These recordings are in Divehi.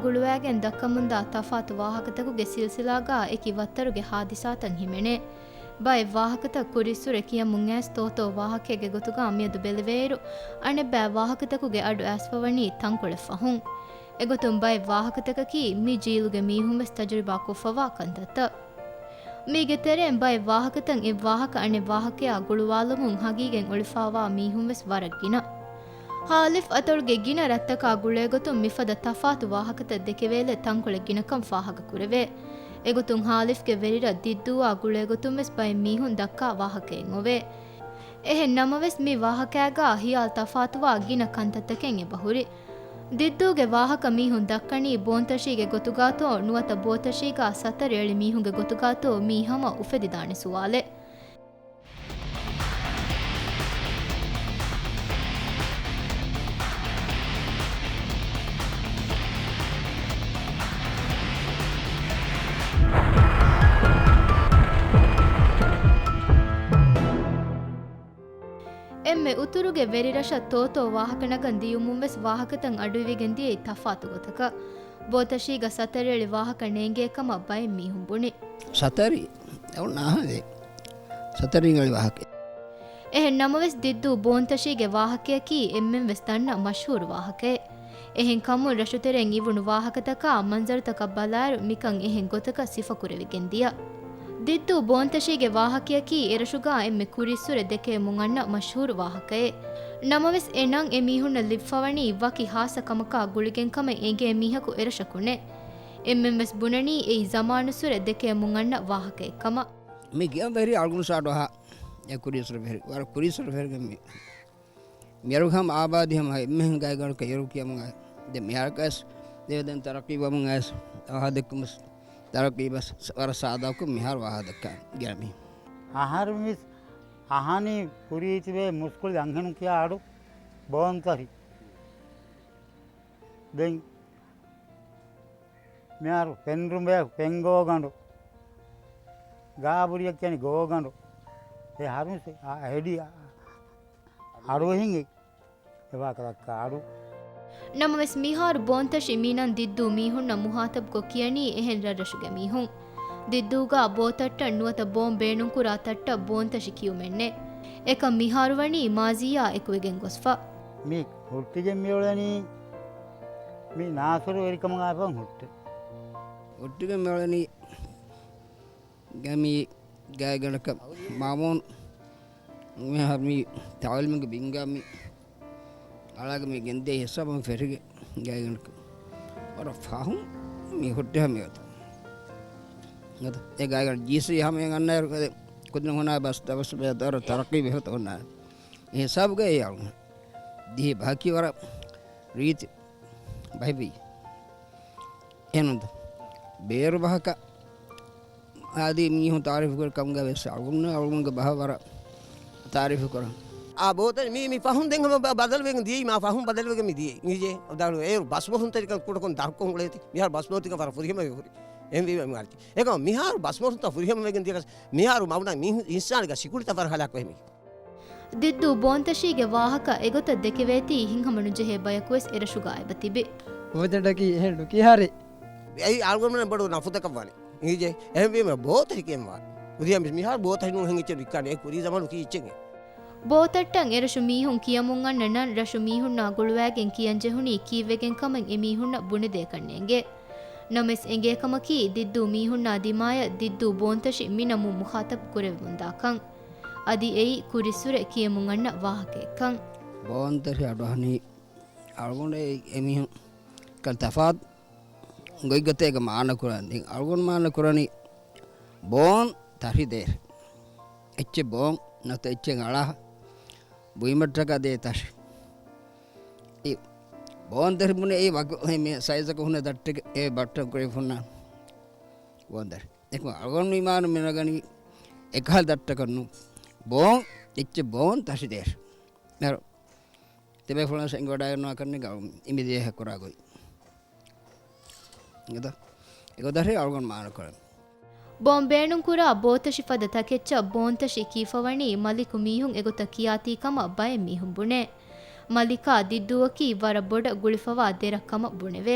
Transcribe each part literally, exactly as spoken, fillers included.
ގުޅުވައިގެން ދައްކަމުންދާ ތަފާތު ވާހަކަތަކުގެ ސިލްސިލާގާ އެކި ވައްތަރުގެ ހާދިސާތައް ހިމެނޭ. ބައެއް ވާހަކަތައް ކުރިއްސުރެ ކިޔަމުން އައިސް ތޯތޯ ވާހަކައެއްގެ ގޮތުގާ މިއަދު ބެލެވޭއިރު، އަނެއްބައި ވާހަކަތަކުގެ އަޑު އައިސްފަވަނީ ތަންކޮޅެއް ފަހުން. އެގޮތުން ބައެއް ވާހަކަތަކަކީ މި ޖީލުގެ މީހުން ވެސް ތަޖުރިބާ ކޮށްފަވާ ކަންތައްތައް. މީގެ ތެރެއިން ބައެއް ވާހަކަތައް އެއް ވާހަކަ އަނެއް ވާހަކަޔާ ގުޅުވާލުމުން ހަގީގަތް އޮޅިފާވާ މީހުން ވެސް ވަރަށް ގިނަ. ހާލިފް އަތޮޅުގެ ގިނަ ރަށްތަކާ ގުޅޭގޮތުން މިފަދަ ތަފާތު ވާހަކަތައް ދެކެވޭލެއް ތަންކޮޅެއް ގިނަކަން ފާހަގަކުރެވޭ. އެގޮތުން ހާލިފްގެ ވެރިރަށް ދިއްދޫއާ ގުޅޭގޮތުން ވެސް ބައެއް މީހުން ދައްކާ ވާހަކައެއް އޮވޭ. އެހެން ނަމަވެސް މި ވާހަކައިގާ ހިޔާލު ތަފާތުވާ ގިނަ ކަންތައްތަކެއް އެބަހުރި. ދިއްދޫގެ ވާހަކަ މީހުން ދައްކަނީ ބޯންތަށީގެ ގޮތުގާތޯ ނުވަތަ ބޯތަށީގާ ސަތަރި އެޅި މީހުންގެ ގޮތުގާތޯ މީ ހަމަ އުފެދިދާނެ ސުވާލެއް. އެންމެ އުތުރުގެ ވެރިރަށަށް ތޯތޯ ވާހަކަ ނަގަން ދިޔުމުން ވެސް ވާހަކަތައް އަޑުއިވިގެން ދިޔައީ ތަފާތު ގޮތަކަށް. ބޯތަށީގަ ސަތަރި އެޅި ވާހަކަ ނޭނގޭ ކަމަށް ބައެއް މީހުން ބުނި. ސަތަރި އެވަން ނާހަލޭ. ސަތަރި އެޅި ވާހަކަ. އެހެން ނަމަވެސް ދިއްދޫ ބޯންތަށީގެ ވާހަކަޔަކީ އެންމެން ވެސް ދަންނަ މަޝްހޫރު ވާހަކައެއް. އެހެން ކަމުން ރަށުތެރެއިން އިވުނު ވާހަކަތަކާ މަންޒަރުތަކަށް ބަލާއިރު މިކަން އެހެން ގޮތަކަށް ސިފަކުރެވިގެން ދިޔަ. ދިއްދޫ ބޯންތަށީގެ ވާހަކަޔަކީ އެރަށުގާ އެންމެ ކުރިއްސުރެ ދެކެވެމުން އަންނަ މަޝްހޫރު ވާހަކައެއް. ނަމަވެސް އެ ނަން އެ މީހުންނަށް ލިބިފަވަނީ ވަކި ހާއްސަ ކަމަކާ ގުޅިގެން ކަމެއް އެނގޭ މީހަކު އެރަށަކުނޭ. އެންމެން ވެސް ބުނަނީ އެއީ ޒަމާނުއްސުރެ ދެކެވެމުން އަންނަ ވާހަކައެއް ކަމަށް. މި ގިޔަން ވެރި އަޅުގަނޑު ސާޑު އަހާ އެ ކުރިއްސުރެ ވެރި، ވަރަށް ކުރިއްސުރެ ވެރިގެން މި މިއަރު ހަމަ އާބާދީ ހަމަ އެންމެހެން ގާތްގަނޑަކަށް އޭރު ކިޔަމުން އައި. ދެން މިހާރަކަސް ދެވެ ދެން ތަރައްޤީ ވަމުން އައިސް ވާހާ ދެއްކުމަސް ތަރައްޤީ ބަސް ވަރަށް ސާދާކޮށް މިހާރު ވާހާ ދައްކާ ގިޔަމީ. އަހަރު މިސް އަހަނީ ކުރީތިބޭ މުސްކުޅި އަންހެނުން ކިޔާ އަޑު ބޯންތަށި. ދެން މިހާރު ފެންރުމޭ ފެންގޯގަނޑު، ގާބުރިއަށް ކިޔަނީ ގޯގަނޑު. އެ ހަރުމިސް އަ-، އަ-، ހެޑި އަ-، އަޑުއެހިން އެ ވާކަލައްކާ އަޑު. ނަމަވެސް މިހާރު ބޯންތަށި މިނަން ދިއްދޫ މީހުންނަށް މުހާތަބްކޮށް ކިޔަނީ އެހެން ރަށްރަށުގެ މީހުން. ދިއްދޫގާ ބޯތައްޓަށް ނުވަތަ ބޯން ބޭނުންކުރާ ތައްޓަށް ބޯންތަށި ކިޔުމެއްނެއް. އެކަން މިހާރުވަނީ މާޒީއާ އެކުވެގެން ގޮސްފަ. މި ހުއްޓިގެން މިއުޅެނީ މި ނާސިރު ވެރިކަމުގާ އެފަން ހުއްޓެ. ހުއްޓިގެން މިއުޅެނީ ގަމީ ގާތްގަނޑަކަށް މާމޫން މިހާރު މި ތާލީމުގެ ބިންގާ މި އަޅާގެ މި ގެންދޭ ހިސާބުން ފެށިގެ ގާތްގަނޑަކަށް ވަރަށް ފަހުން މި ހުއްޓި ހަމަ އޮތަ. އެ ގާތްގަނޑަ ޖީސީ ހަމަ އަންނައިރު ކުދިން ހުނާ ބަސް ދަބަސް ބޭދަރ ތަރައްޤީ ބެހުތަ ހުންނާ. އެ ހިސާބުގައި އަޅު ދިހި ބަހަކީ ވަރަށް ރީތި ބަހެއްވީ. އެހެންނުންތަ؟ ބޭރު ބަހަކަށް އަދި މީހުން ތާރީފު ކުރި ކަމުގައި ވެސް އަޅުގަނޑު، އަޅުގަނޑުގެ ބަހަށް ވަރަށް ތާރީފު ކުރަން. އާ ބޯތަށި މީ، މީ ފަހުން ދެން ހަމަ ބަ-، ބަދަލުވެގެން ދިޔައީ، މާ ފަހުން ބަދަލުވެގެން މި ދިޔައީ. މި ޖެ، އަދާޅު އޭރު ބަސްމޮހުންތެރިކަން ކުޑަކޮށް ދަށްކޮށް އުޅޭތީ. މިހާރު ބަސްމޮހުންތެރިކަން ވަރަށް ފުރިހަމަ ވެ ހުރި. އެހެންވީމަ މި އަރިތި. އެކަމަ މިހާރު ބަސްމޮހުންތައް ފުރިހަމަވެގެން ދިޔަކަސް، މިހާރު މަބުނަ މީހުން އިންސާނުގެ ސިކުނޑިތައް ވަރަށް ހަލާކު ވެ މި. ދިއްދޫ ބޯންތަށީގެ ވާހަކަ އެގޮތަށް ދެކެވޭތީ ހިތްހަމަނުޖެހޭ ބަޔަކުވެސް އެރަށުގަ އެބަތިބި. ބޯތައްޓަކީ އެހެން ނުކިހާރެ. އެއީ އަޅުގަނޑުމެން ބޮޑު ނަފުދަކަށް ވާނެ. އިނގޭ، އެހެންވީމަ ބޯތަށި ކިޔަންވާނެ. ކުރިޔަށް މި-، މިހާރު ބޯތަށި ނޫން ހެން އެއްޗެއް ވިއްކާނެ. އެ ކުރީ ޒަމާނު ކީއްޗެއް އެ؟ ބޯތައްޓަށް އެރަށު މީހުން ކިޔަމުން އަންނަ ނަން ރަށު މީހުންނާ ގުޅުވައިގެން ކިޔަން ޖެހުނީ ކީއްވެގެން ކަމެއް އެ މީހުންނަށް ބުނެދޭކަށް ނޭނގޭ. ނަމަވެސް އެނގޭ ކަމަކީ ދިއްދޫ މީހުންނާ ދިމާޔަށް ދިއްދޫ ބޯންތަށި މި ނަމުން މުޚާތަބް ކުރެވެމުންދާކަން. އަދި އެއީ ކުރިއްސުރެ ކިޔަމުން އަންނަ ވާހަކައެއްކަން. ބޯންތަށި އަޑުއަހަނީ އަޅުގަނޑު އެ-، އެމީހުން ކަން ތަފާތު ގޮތްގޮތޭގަ މާނަ ކުރަން. ދެން އަޅުގަނޑު މާނަ ކުރަނީ ބޯން ތަށި ދޭ. އެއްޗެއް ބޯން ނަތަ އެއްޗެއް އަޅާ ބުއިމައްޓަކަށް ދޭ ތަށި. އެ ބޯން ތަށި ބުނެ އެ ވަގު-، އެ މި ސައިޒަކަށް ހުންނަ ތައްޓެއް އެ ބައްޓަން ކުރެވި ހުންނާނެ ބޯން ތަށި. އެކު އަޅުގަނޑު މި މާނަ މި ނަގަނީ އެކަހަލަ ތައްޓަކަށް ނޫން. ބޯން އެއްޗެއް ބޯން ތަށި ދޭ. މިހާރު ތިބޭފުޅުން އެނގިވަޑައިގަންނަވާ ކަންނޭނގެ އިނގިރޭސި ކުރާ ގޮތް. އެގޮތަށް އެގޮތަށް އަޅުގަނޑު މާނަ ކުރަން. ބޯން ބޭނުންކުރާ ބޯތަށި ފަދަ ތަކެއްޗަށް ބޯންތަށި ކީފަވަނީ މަލިކު މީހުން އެގޮތަށް ކިޔާތީ ކަމަށް ބައެއް މީހުން ބުނޭ. މަލިކާ ދިއްދޫއަކީ ވަރަށް ބޮޑަށް ގުޅިފަވާ ދެރަށް ކަމަށް ބުނެވޭ.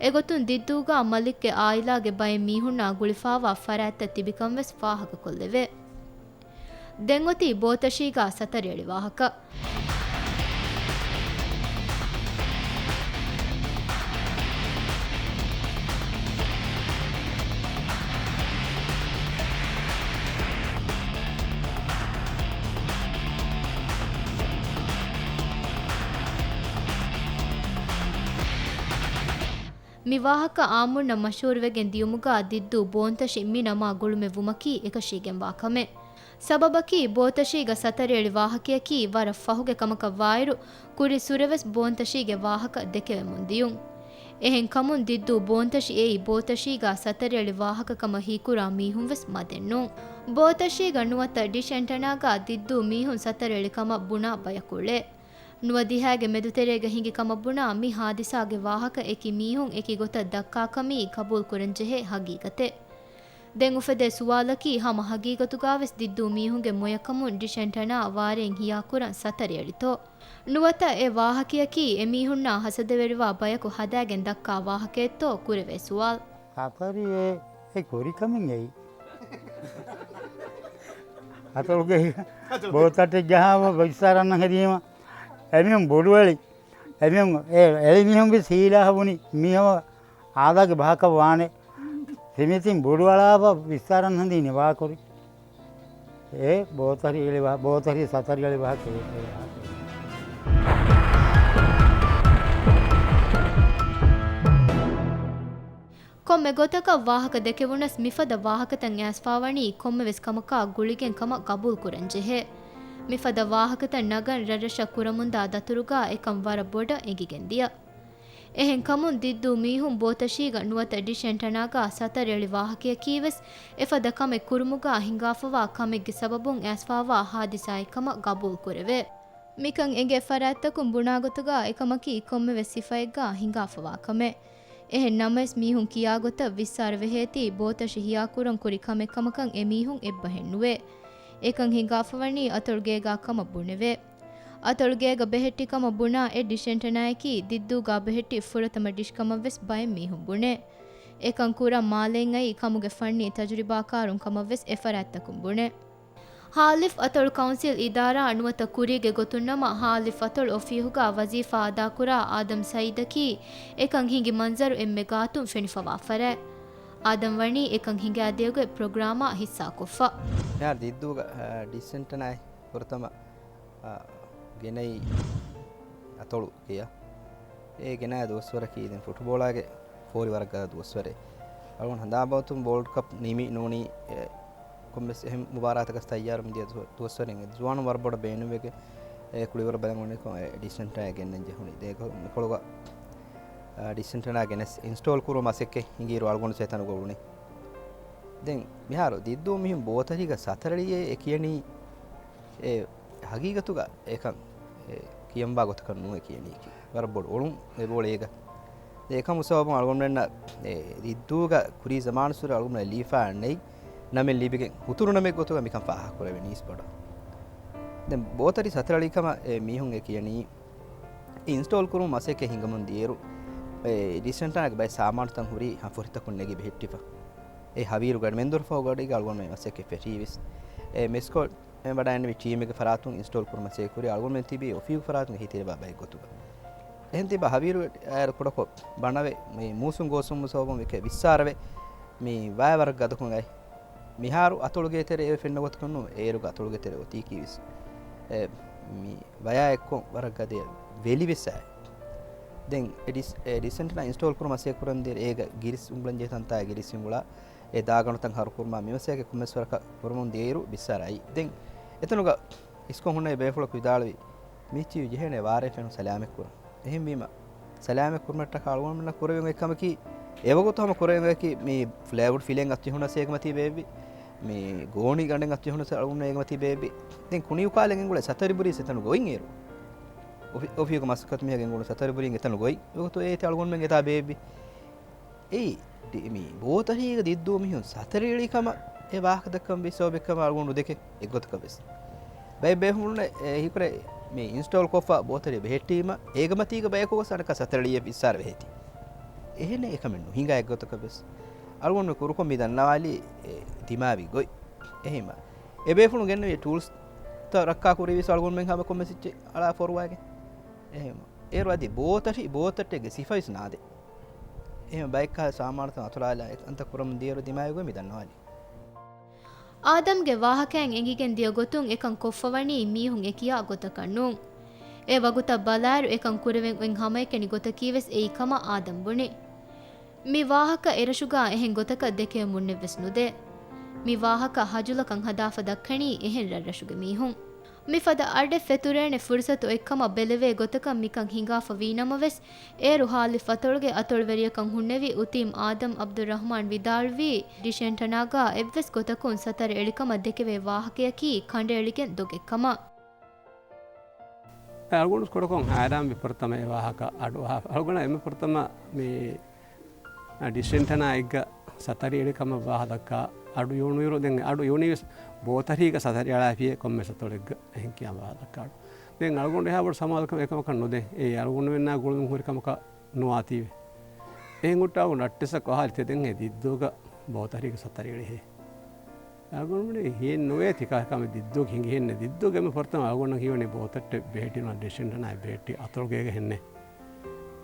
އެގޮތުން ދިއްދޫގާ މަލިކްގެ އާއިލާގެ ބައެއް މީހުންނާ ގުޅިފާވާ ފަރާތްތައް ތިބިކަން ވެސް ފާހަގަކޮށްލެވޭ. ދެން އޮތީ ބޯތަށީގާ ސަތަރިއެޅި ވާހަކަ. މި ވާހަކަ އާއްމުންނަށް މަޝްހޫރުވެގެން ދިޔުމުގާ ދިއްދޫ ބޯންތަށި މި ނަމާ ގުޅުމެއް ވުމަކީ އެކަށީގެންވާ ކަމެއް. ސަބަބަކީ، ބޯތަށީގަ ސަތަރިއެޅި ވާހަކަޔަކީ ވަރަށް ފަހުގެ ކަމަކަށް ވާއިރު، ކުރި ސުރެވެސް ބޯންތަށީގެ ވާހަކަ ދެކެވެމުން ދިޔުން. އެހެން ކަމުން ދިއްދޫ ބޯންތަށި އެއީ ބޯތަށީގާ ސަތަރިއެޅި ވާހަކަ ކަމަށް ހީކުރާ މީހުން ވެސް މަދެއް ނޫން. ބޯތަށީގަ ނުވަތަ ޑިޝް އެންޓަނާގާ ދިއްދޫ މީހުން ސަތަރިއެޅި ކަމަށް ބުނާ ބަޔަކު އުޅޭ. ނުވަދިހައިގެ މެދުތެރޭގަ ހިނގި ކަމަށް ބުނާ މި ހާދިސާގެ ވާހަކަ އެކި މީހުން އެކި ގޮތަށް ދައްކާކަމީ ގަބޫލުކުރަންޖެހޭ ހަގީގަތެއް. ދެން އުފެދޭ ސުވާލަކީ، ހަމަ ހަގީގަތުގާވެސް ދިއްދޫ މީހުންގެ މޮޔަކަމުން ޑިޝް އެންޓަނާ ވާރޭން ހިޔާކުރަން ސަތަރިއެޅިތޯ؟ ނުވަތަ އެ ވާހަކަޔަކީ އެމީހުންނާ ހަސަދަވެރިވާ ބަޔަކު ހަދާގެން ދައްކާ ވާހަކައެއްތޯ ކުރެވޭ ސުވާލު. ސަތަރި އެ، އެ ކުރިކަމެއް އެއީ. އަތޮޅުގައި ބޯތަށެއް ޖަހާ ވިއްސާރަން ހެދީމަ އެމީހުން ބޮޑުވެލި. އެމީހުން އެ އެޅި މީހުން ވެސް ހީލާހަ ބުނި މީހަކު އާދައިގެ ބަހަކަށް ވާނެ. ސިމިތިން ބޮޑުއަޅާފަ ވިއްސާރަން ހެދީ ނިވާކުރި. އެ ބޯތަށި އެޅި ވާ-، ބޯތަށި ސަތަރި އެޅި ވާހަކަ އެ، އެ. ކޮންމެ ގޮތަކަށް ވާހަކަ ދެކެވުނަސް މިފަދަ ވާހަކަތައް އައިސްފާވަނީ ކޮންމެވެސް ކަމަކާ ގުޅިގެން ކަމަށް ގަބޫލުކުރަންޖެހޭ. މިފަދަ ވާހަކަތައް ނަގަން ރަށްރަށަށް ކުރަމުންދާ ދަތުރުގާ އެކަން ވަރަށް ބޮޑަށް އެނގިގެންދިޔަ. އެހެން ކަމުން ދިއްދޫ މީހުން ބޯތަށީގަ ނުވަތަ ޑިޝް އެންޓަނާގާ ސަތަރި އެޅި ވާހަކަޔަކީވެސް އެފަދަ ކަމެއް ކުރުމުގާ ހިނގާފަވާ ކަމެއްގެ ސަބަބުން އައިސްފާވާ ހާދިސާއެއްކަމަށް ގަބޫލުކުރެވޭ. މިކަން އެނގޭ ފަރާތްތަކުން ބުނާގޮތުގާ އެކަމަކީ ކޮންމެވެސް ސިފައެއްގާ ހިނގާފަވާ ކަމެއް. އެހެން ނަމަވެސް މީހުން ކިޔާގޮތަށް ވިއްސާރަ ވެހޭތީ ބޯތަށި ހިޔާކުރަން ކުރި ކަމެއް ކަމަކަށް އެމީހުން އެއްބަހެއް ނުވޭ. އެކަން ހިނގާފަވަނީ އަތޮޅުގޭގާ ކަމަށް ބުނެވޭ. އަތޮޅުގޭގަ ބެހެއްޓި ކަމަށް ބުނާ އެ ޑިޝް އެންޓަނާއަކީ ދިއްދޫގާ ބެހެއްޓި ފުރަތަމަ ޑިޝް ކަމަށްވެސް ބައެއް މީހުން ބުނޭ. އެކަން ކުރަން މާލެއިން އައި ކަމުގެ ފަންނީ ތަޖުރިބާކާރުން ކަމަށްވެސް އެފަރާތްތަކުން ބުނޭ. ހާލިފް އަތޮޅު ކައުންސިލް އިދާރާ ނުވަތަ ކުރީގެ ގޮތުންނަމަ، ހާލިފް އަތޮޅު އޮފީހުގާ ވަޒީފާ އަދާކުރާ އާދަމް ސައީދަކީ އެކަން ހިނގި މަންޒަރު އެންމެ ގާތުން ފެނިފަވާ ފަރާތް. އާދަމް ވަނީ އެކަން ހިނގާދިޔަގޮތް ޕްރޮގްރާމާ ހިއްސާކޮށްފަ. މިހާރު ދިއްދޫގަ، އާ، ޑިޝް އެންޓަނާއެއް ފުރަތަމަ، އާ، ގެނައީ އަތޮޅު ގެޔަށް. އެ ގެނައި ދުވަސްވަރަކީ ދެން ފުޓުބޯޅާގެ ފޯރި ވަރަށް ގަދަ ދުވަސްވަރެއް. އަޅުގަނޑު ހަނދާން ބައޮތުން ވޯލްޑް ކަޕް ނިމި ނޫނީ، އެ، ކޮންމެސް އެހެން މުބާރާތަކަށް ތައްޔާރު މިދިޔަ ދުވަ-، ދުވަސްވަރެއް އެ ޒުވާނުން ވަރަށް ބޮޑަށް ބޭނުންވެގެން، އެ، ކުޅިވަރު ބަލަން އުޅެނިކޮށް، އެ، ޑިޝް އެންޓަނާ ގެންނަން ޖެހުނީ. ދެ ކޮ-، މިކޮޅުގަ، އާ، ޑިޝް އެންޓަނާ ގެނެސް އިންސްޓޯލް ކުރުމަށް މަސައްކަތް ހިނގިއިރު އަޅުގަނޑު އެތަނުގަ އުޅުނީ. ދެން މިހާރު ދިއްދޫ މީހުން ބޯތަށީގަ ސަތަރިއެޅި އެ ކިޔަނީ، އެ، ހަގީގަތުގަ އެކަން، އެ، ކިޔަންވާ ގޮތަކަށް ނޫން އެ ކިޔަނީކީ. ވަރަށް ބޮޑު އޮޅުން އެބައުޅޭ އޭގަ. އެކަމު ސަބަބުން އަޅުގަނޑުމެންނަށް، އެ، ދިއްދޫގަ ކުރީ ޒަމާނުއްސުރެ އަޅުގަނޑުމެން ލީފާ ނެތް ނަމެއް ލިބިގެން ހުތުރު ނަމެއް ގޮތުގަ މިކަން ފާހަގަކުރެވެނީސް ބޮޑަށް. ދެން ބޯތަށި ސަތަރިއެޅި ކަމަށް އެ މީހުން އެ ކިޔަނީ، އިންސްޓޯލް ކުރުމަށް މަސައްކަތް ހިނގަމުން ދިޔައިރު، އެ ޑިޝް އެންޓަނާގެ ބައެއް ސާމާނުތައް ހުރީ ހަ ފޮށިތަކުން ނެގި ބެހެއްޓިފަ. އެ ހަވީރު ގަޑި މެންދުރުފަހު ގަޑީގަ އަޅުގަނޑުމެން މަސައްކަތް ފެށީވެސް. އެ މެސްކޯޓް އެ ވަޑައިގެންނެވި ޓީމެއްގެ ފަރާތުން އިންސްޓޯލް ކުރުމަށް މަސައްކަތް ކުރީ އަޅުގަނޑުމެން ތިބީ އޮފީހުގެ ފަރާތުން އެހީތެރިވާ ބައެއް ގޮތުގަ. އެހެން ތިބާ ހަވީރު އައިރު ކުޑަކޮށް ބަނަވެ މި މޫސުން ގޯސުން ސަބަބުން ވެކެ ވިއްސާރަވެ މި ވަޔަށް ވަރަށް ގަދަކޮށް އައި. މިހާރު އަތޮޅުގޭ ތެރެ އެ ފެންނަ ގޮތަކަށް ނޫން، އޭރުގަ އަތޮޅުގޭ ތެރެ އޮތީކީވެސް. އެ، މި ވަޔާ އެއްކޮށް ވަރަށް ގަދަ ވެލިވެސް އައި. ދެން އެ ޑިސް-، އެ ޑިޝް އެންޓަނާ އިންސްޓޯލް ކުރުމަށް މަސައްކަތް ކުރަން ދިޔައިރު އޭގަ ގިރިސް އުނގުޅަން ޖެހޭ ތަންތާއި ގިރިސް އުނގުޅާ، އެ ދާގަނޑުތައް ހަރުކުރުމާ މި މަސައްކަތް ކޮންމެސް ވަރަކަށް ކުރަމުން ދިޔައިރު ވިއްސާރައި. ދެން އެތަނުގަ އިސްކޮށް ހުންނެވި ބޭފުޅަކު ވިދާޅުވި، މީތިޔު ޖެހޭނެ ވާރޭ ފެނުން ސަލާމަތްކުރަން. އެހެންވީމަ، ސަލާމަތްކުރުމަށްޓަކާ އަޅުގަނޑުމެންނަށް ކުރެވެން އޮތް ކަމަކީ، އެވަގުތު ހަމަ ކުރެވެން އޮތް ކީ، މި ފްލައިވުޑް ފިލެން އަތްޖެހުނަސް އޭގަމަތީ ބޭއްވި، މި ގޯނި ގަނޑެއް އަތްޖެހުނަސް އަޅުގަނޑު އޭގަމަތީ ބޭއްވި. ދެން ކުނި އުކާލެން ގެންގުޅޭ ސަތަރި ބުރީސް އެތަނުގަ އޮތް އޭރު. އޮފީ-، އޮފީހުގެ މަސައްކަތު މީހާ ގެންގުޅުނު ސަތަރި ބުރީން އެތަނުގަ އޮތް. އެވަގުތު އޭތި އަޅުގަނޑުމެން އެތާ ބޭއްވި. އެއީ، ދި-، މި ބޯތަށީގަ ދިއްދޫ މީހުން ސަތަރި އެޅި ކަމަށް އެ ވާހަކަ ދައްކަން ބޭއްވި ސަބަބެއް ކަމަށް އަޅުގަނޑު ނުދެކެ އެއްގޮތަކަށް ވެސް. ބައެއް ބޭފުޅުންނަށް އެ ހީކުރެ މި އިންސްޓޯލް ކޮށްފަ ބޯތަށި ބެހެއްޓީމަ، އޭގަމަތީގަ ބަޔަކު ގޮސް އަނެއްކާ ސަތަރި އެޅިއެއް ވިއްސާރަ ވެހޭތީ. އެހެނެއް އެކަމެއް ނުހިނގާ އެއްގޮތަކަށް ވެސް. އަޅުގަނޑު ކުރުކޮށް މި ދަންނަވާލީ އެ ދިމާވި ގޮތް. އެހެންވީމަ، އެބޭފުޅުން ގެންނެވި ޓޫލްސްތައް ރައްކާ ކުރީވެސް އަޅުގަނޑުމެން ހަމަ ކޮންމެސް އެއްޗެއް އަޅާ ފޮރުވައިގެން. އެހެންވީމަ، އޭރު އަދި ބޯތަށި، ބޯތައްޓެއްގެ ސިފައިސް ނާދޭ. އެހެން ބައެއްކާ ސާމާނުތައް އަތުރާލާ އެ ތަންތައް ކުރަމުން ދިޔައިރު ދިމާވި ގޮތް މި ދަންނަވާލީ. އާދަމްގެ ވާހަކައިން އެނގިގެން ދިޔަ ގޮތުން އެކަން ކޮށްފަވަނީ މީހުން އެ ކިޔާ ގޮތަކަށް ނޫން. އެ ވަގުތަށް ބަލާއިރު އެކަން ކުރެވެން އޮތް ހަމައެކަނި ގޮތަކީވެސް އެއީ ކަމަށް އާދަމް ބުނި. މި ވާހަކަ އެރަށުގާ އެހެން ގޮތަކަށް ދެކެވެމުންނެއްވެސް ނުދޭ. މި ވާހަކަ ހަޖުލަކަށް ހަދާފަ ދައްކަނީ އެހެން ރަށްރަށުގެ މީހުން. މިފަދަ އަޑެއް ފެތުރޭނެ ފުރުސަތު އޮތްކަމަށް ބެލެވޭ ގޮތަކަށް މިކަން ހިނގާފަ ވީނަމަވެސް، އޭރު ހާލި ފަތޮޅުގެ އަތޮޅުވެރިޔަކަށް ހުންނެވި އުތީމް އާދަމް އަބްދުއްރަހްމާން ވިދާޅުވީ، ޑިޝް އެންޓަނާގާ އެއްވެސް ގޮތަކުން ސަތަރި އެޅިކަމަށް ދެކެވޭ ވާހަކަޔަކީ ކަނޑައެޅިގެން ދޮގެއްކަމަށް. އަޅުގަނޑު ކުޑަކޮށް ހައިރާންވި ފުރަތަމަ އެ ވާހަކަ އަޑު އަހާ، އަޅުގަނޑަށް އެންމެ ފުރަތަމަ މި ޑިޝް އެންޓަނާއެއްގަ ސަތަރި އެޅިކަމަށް ވާހަ ދައްކާ އަޑު ޔޫނުއިރު، ދެން އަޑު ޔޫނީވެސް ބޯތަށީގަ ސަތަރި އަޅާފިޔޭ ކޮންމެ ސަތޮޅެއްގަ އެހެން ކިޔާ ވާހަ ދައްކާ އަޑު. ދެން އަޅުގަނޑު އެހާ ބޮޑު ސަމާލުކަމެއް އެކަމަކަށް ނުދޭ. އެ އަޅުގަނޑުމެންނާ ގުޅުން ހުރި ކަމަކަށް ނުވާތީވެ. އެހެން ހުއްޓާ ނައްޓިސަކު އަހާލި ތެދެން އެ ދިއްދޫގަ ބޯތަށީގަ ސަތަރި އެޅިހޭ. އަޅުގަނޑުމެން ހިއެއް ނުވޭ ތިކާ ކަމެއް ދިއްދޫގެ ހިނގިހެންނެއް. ދިއްދޫގެ އެންމެ ފުރަތަމަ އަޅުގަނޑަށް ހީވަނީ ބޯތައްޓެއް ބެހެއްޓި ނުވާ ޑިޝް އެންޓަނާއެއް ބެހެއްޓި އަތޮޅުގޭގަ ހެންނެއް.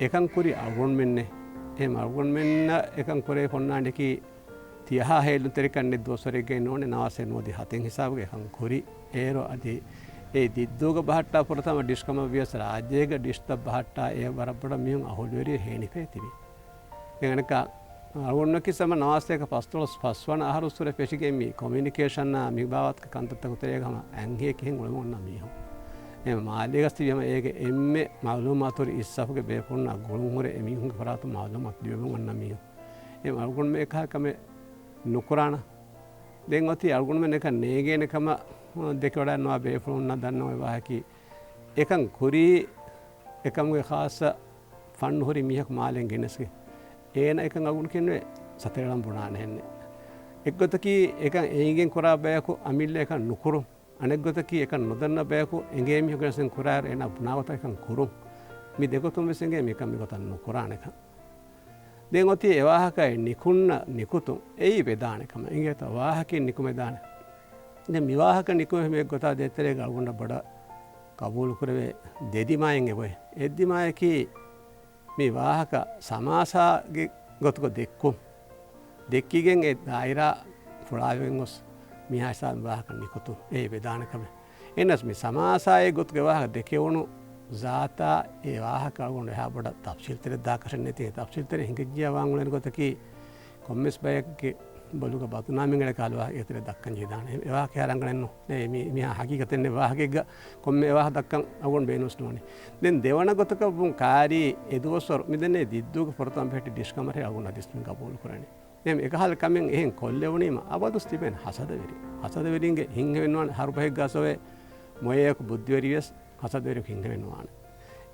އެކަން ކުރި އަޅުގަނޑުމެންނޭ. އެހެން އަޅުގަނޑުމެންނަށް އެކަން ކުރެވި ހުންނާނެކީ ތިޔަހާ ހޭލުންތެރިކަން ނެތް ދުވަސްވަރެއްގައި ނޫނޭ، ނަވާސޭ ނުވަދިހަ ހަތެއް ހިސާބުގަ އެކަން ކުރި. އޭރު އަދި އެ ދިއްދޫގަ ބަހައްޓާ ފުރަތަމަ ޑިޝް ކަމަށް ވިޔަސް ރާއްޖޭގަ ޑިޝްތައް ބަހައްޓާ އެ ވަރަށް ބޮޑަށް މީހުން އަހުލުވެރި ހޭނިފައި ތިބި. ދެން އަނެއްކާ އަޅުގަނޑަކީ ސަމަ ނަވާސޭގަ ފަސްދޮޅަސް ފަސްވަނަ އަހަރު އުސޫލެއް ފެށިގެން މި ކޮމިއުނިކޭޝަނާ މި ބާވަތުގެ ކަންތައްތަކުގެ ތެރޭގަ ހަމަ އަންހެން ކިހިން އުޅެމުން އޮންނަ މީހުން. އެ މާލޭގަސް ތިބި ހަމަ އޭގެ އެންމެ މައުލޫމާތު ހުރި އިސްސަފުގެ ބޭފުޅުންނާ ގުޅުން ހުރެ އެ މީހުންގެ ފަރާތުން މައުލޫމާތު ލިބެމުން އޮންނަ މީހުން. އެ އަޅުގަނޑުމެން އެކަހަލަ ކަމެއް ނުކުރާނަ. ދެން އޮތީ އަޅުގަނޑުމެން އެކަން ނޭނގޭނެ ކަމަށް ދެކެވަޑައިންނަވާ ބޭފުޅުންނަށް ދަންނަވާ ވާހަކައީ އެކަން ކުރީ އެކަމުގެ ޚާއްޞަ ފަންނު ހުރި މީހަކު މާލެން ގެނެސްގެން. އޭނަ އެކަން އަގުން ކެންނެވެ ސަތަރި އަޅަން ބުނާނެ ހެންނެ. އެއްގޮތަކީ އެކަން އެނގިގެން ކުރާ ބަޔަކު އަމިއްލަ އެކަން ނުކުރުން. އަނެއްގޮތަކީ އެކަން ނުދަންނަ ބަޔަކު އެނގޭ މީހަކު ގެނެސްގެން ކުރާއިރު އޭނާ ބުނާ ގޮތަށް އެކަން ކުރުން. މި ދެގޮތުން ވެސް އެނގޭ މިކަން މިގޮތަށް ނުކުރާނެކަން. ދެން އޮތީ އެ ވާހަކައެއް ނިކުންނަ ނިކުތުން އެއީ ވެދާނެ ކަމަށް އިނގޭތޯ ވާހަކައެއް ނިކުމެދާނެ. ދެން މި ވާހަކަ ނިކުމެ މި ގޮތާ ދޭތެރޭގަ އަޅުގަނޑަށް ބޮޑަށް ގަބޫލުކުރެވޭ ދެ ދިމާއެއް އެބޮތް. އެއްދިމާޔަކީ މި ވާހަކަ ސަމާސާގެ ގޮތުގަ ދެއްކުން. ދެއްކިގެން އެ ދާއިރާ ފުޅާވެގެން ގޮސް މިހާ ހިސާބުން ވާހަކަ ނިކުތުން އެއީ ވެދާނެ ކަމެއް. އެހެނަސް މި ސަމާސާއެއް ގޮތުގެ ވާހަކަ ދެކެވުނު ޒާތާ އެ ވާހަކަ އަޅުގަނޑު އެހާ ބޮޑަށް ތަފްސީލްތެރެއް ދާކަށެއް ނެތި. ތަފްސީލްތެރެއް ހިނގައްޖިޔާ ވާން އުޅެނި ގޮތަކީ ކޮންމެސް ބަޔެއްގެ ބޮލުގަ ބަދުނާމެއް އެޅޭ ކަހަލަ ވާހަކަ އޭތެރެ ދައްކަން ޖެހިދާނެ. އެ ވާހަކަ ހަރަނގަޅެއްނު. އެ މި-، މިހާ ހަގީގަތެއް ނެތް ވާހަކައެއްގަ ކޮންމެ ވާހަކަ ދައްކަން އަޅުގަނޑު ބޭނުންވެސް ނުވަނީ. ދެން ދެވަނަ ގޮތަކަށް ވުން ކާރީ އެ ދުވަސްވަރު މި ދެންނެވި ދިއްދޫގެ ފުރަތަމަ ބެހެއްޓި ޑިޝް ކަމަށް އަޅުގަނޑު ހަދީސް މި ގަބޫލު ކުރަނީ. އެހެން އެކަހަލަ ކަމެއް އެހެން ކޮށްލެވުނީމަ އަބަދުސް ތިބޭނެ ހަސަދަވެރި. ހަސަދަވެރިންގެ ހިތްހެވެއްނުވާނެ. ހަރުބަހެއްގާ ސޮވޭ މޮޔަޔަކު ބުއްދިވެރިވިޔަސް ހަސަދަވެރި ހިތްހެވެއްނުވާނެ.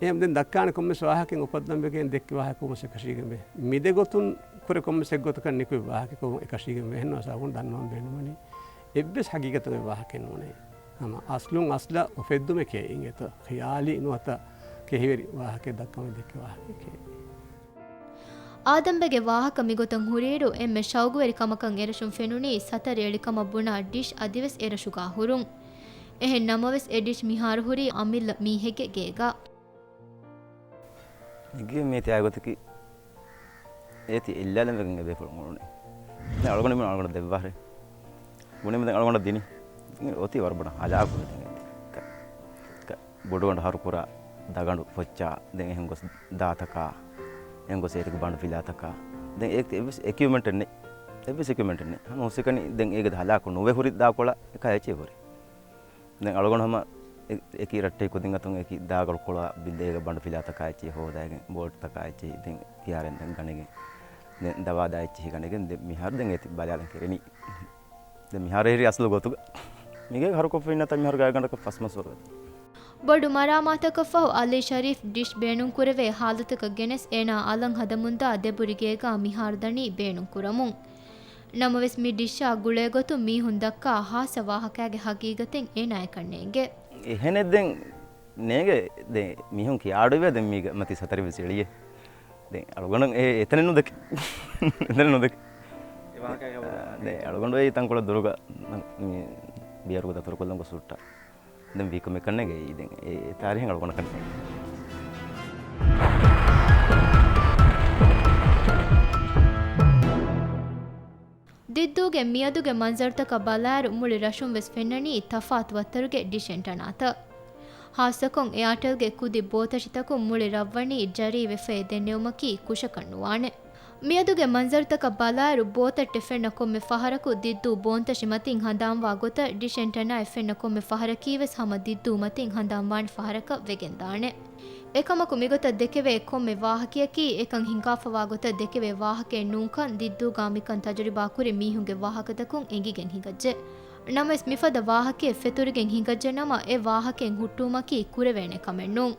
އެހެން ދެން ދައްކާނެ ކޮންމެސް ވާހަކައެއް އުފައްދަންވެގެން ދެއްކި ވާހަކަ ކޮންމެސް އެކަށީގެންވޭ. މި ދެ ގޮތުން ކުރެ ކޮންމެސް އެއްގޮތަކަށް ނިކުތް ވާހަކަ ކޮން އެކަށީގެންވޭ. އެހެންނަމަވެސް އަޅުގަނޑު ދަންނަވަން ބޭނުންވަނީ އެއްވެސް ހަގީގަތުގެ ވާހަކައެއް ނޫނޭ. ހަމަ އަސްލުން އަސްލަށް އުފެއްދުމެކޭ އިނގޭތޯ. ޚިޔާލީ ނުވަތަ ކެހިވެރި ވާހަކައެއް ދައްކަމުން ދެއްކި ވާހަކައެކޭ. އާދަމްބެގެ ވާހަކަ މިގޮތަށް ހުރިއިރު، އެންމެ ޝައުގުވެރި ކަމަކަށް އެރަށުން ފެނުނީ ސަތަރި އެޅިކަމަށް ބުނާ ޑިޝް އަދިވެސް އެރަށުގާ ހުރުން. އެހެން ނަމަވެސް، އެ ޑިޝް މިހާރު ހުރީ އަމިއްލަ މީހެއްގެ ގޭގަ. މިގޭ މޭ ތިޔާ ގޮތަކީ އޭތި އެއްލާލަން ވެގެން އެބޭފުޅުން އުޅުނީ. ދެން އަޅުގަނޑު މި އަޅުގަނޑަށް ދެއްވާށޭ. ބުނީމަ ދެން އަޅުގަނޑަށް ދިނީ. އޮތީ ވަރަށް ބޮޑަށް ހަލާކުވެ ދެން އޭތި. ކަ-، ކަ-، ބޮޑުގަނޑު ހަރުކުރާ ދަގަނޑު ފޮއްޗާ، ދެން އެހެން ގޮސް ދާތަކާ، އެހެން ގޮސް އޭތިގެ ބަނޑު ފިލާތަކާ، ދެން އޭތި އެއްވެސް އެކިއުޕްމަންޓެއް ނެތް. އެއްވެސް އެކިއުޕްމަންޓެއް ނެތް. ހަމަ ހުސްއެކަނި ދެން އޭގެ ހަލާކު ނުވެ ހުރި ދާކޮޅަކާ އެއްޗެއް ހުރި. ދެން އަޅުގަނޑު ހަމަ އެ-، އެކި ރައްޓެހި ކުދިން އަތުން އެކި ދާގަޅުކޮޅާ ބިނދޭގެ ބަނޑު ފިލާތަކާ އެއްޗެހި ހޯދައިގެން، ބޯލްޓްތަކާ އެއްޗެހި ދެން ކިޔާރެން ދެން ގަނެގެން، ދެން ދަވާދާ އެއްޗެހި ގަނެގެން، ދެން މިހާރު ދެން އޭތި ބަލާލަން ކެރެނީ. ދެން މިހާރު އެހިރީ އަސްލު ގޮތުގަ. މިގޭ ހަރުކޮށްފަ އިންނަތާ މިހާރު ގާތްގަނޑަކަށް ފަސް މަސް ވަރު ވެދާނެ. ބޮޑު މަރާމާތަކަށްފަހު އަލީ ޝަރީފް ޑިޝް ބޭނުންކުރެވޭ ހާލަތަކަށް ގެނެސް އޭނާ އަލަށް ހަދަމުންދާ ދެބުރި ގޭގާ މިހާރު ދަނީ ބޭނުންކުރަމުން. ނަމަވެސް މި ޑިޝްއާ ގުޅޭގޮތުން މީހުން ދައްކާ ހާއްސަ ވާހަކައިގެ ހަގީގަތެއް އޭނާޔަކަށް ނޭނގޭ. އެހެނެއް ދެން ނޭނގޭ. ދެން މީހުން ކިޔާ އަޑުއިވޭ ދެން މީގަ މަތީ ސަތަރި ވެސް އެޅިއޭ. ދެން އަޅުގަނޑު އެ އެތަނެއް ނުދެކެ. އެތަނެއް ނުދެކެ. އެ ވާހަކަ އެ ހަމަ ދެން އަޅުގަނޑު އެ ތަންކޮޅެއް ދުރުގަ މި ބިޔަރުގަ ދަތުރުކޮށްލަން ގޮސް ހުއްޓާ. ދެން ވީ ކޮމެއް ކަންނޭނގެ ދެން އެ، އެ ތާރީހެއް އަޅުގަނޑަކަށް ނޭނގެ. ދިއްދޫގެ މިއަދުގެ މަންޒަރުތަކަށް ބަލާއިރު މުޅި ރަށުން ވެސް ފެންނަނީ ތަފާތު ވައްތަރުގެ ޑިޝް އެންޓަނާތައް. ހާއްސަކޮށް އެއާޓެލްގެ ކުދި ބޯތަށިތަކުން މުޅި ރަށްވަނީ ޖަރީވެފައި ދެންނެވުމަކީ ކުށަކަށް ނުވާނެ. މިއަދުގެ މަންޒަރުތަކަށް ބަލާއިރު ބޯތައްޓެއް ފެންނަ ކޮންމެ ފަހަރަކު ދިއްދޫ ބޯންތަށި މަތިން ހަނދާންވާ ގޮތަށް ޑިޝް އެންޓަނާއެއް ފެންނަ ކޮންމެ ފަހަރަކީ ވެސް ހަމަ ދިއްދޫ މަތިން ހަނދާންވާނެ ފަހަރަކަށް ވެގެންދާނެ. އެކަމަކު މިގޮތަށް ދެކެވޭ ކޮންމެ ވާހަކަޔަކީ އެކަން ހިނގާފަވާ ގޮތަށް ދެކެވޭ ވާހަކައެއް ނޫންކަން ދިއްދޫގާ މިކަން ތަޖުރިބާ ކުރި މީހުންގެ ވާހަކަތަކުން އެނގިގެން ހިނގައްޖެ. ނަމަވެސް މިފަދަ ވާހަކައެއް ފެތުރިގެން ހިނގައްޖެ ނަމަ އެ ވާހަކައެއް ހުއްޓުވުމަކީ ކުރެވޭނެ ކަމެއް ނޫން.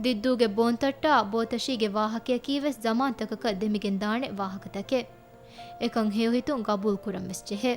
ދިއްދޫގެ ބޯންތައްޓާ ބޯތަށީގެ ވާހަކަޔަކީ ވެސް ޒަމާންތަކަކަށް ދެމިގެން ދާނެ ވާހަކަތަކެއް. އެކަން ހެޔޮހިތުން ގަބޫލު ކުރަން ވެސް ޖެހޭ.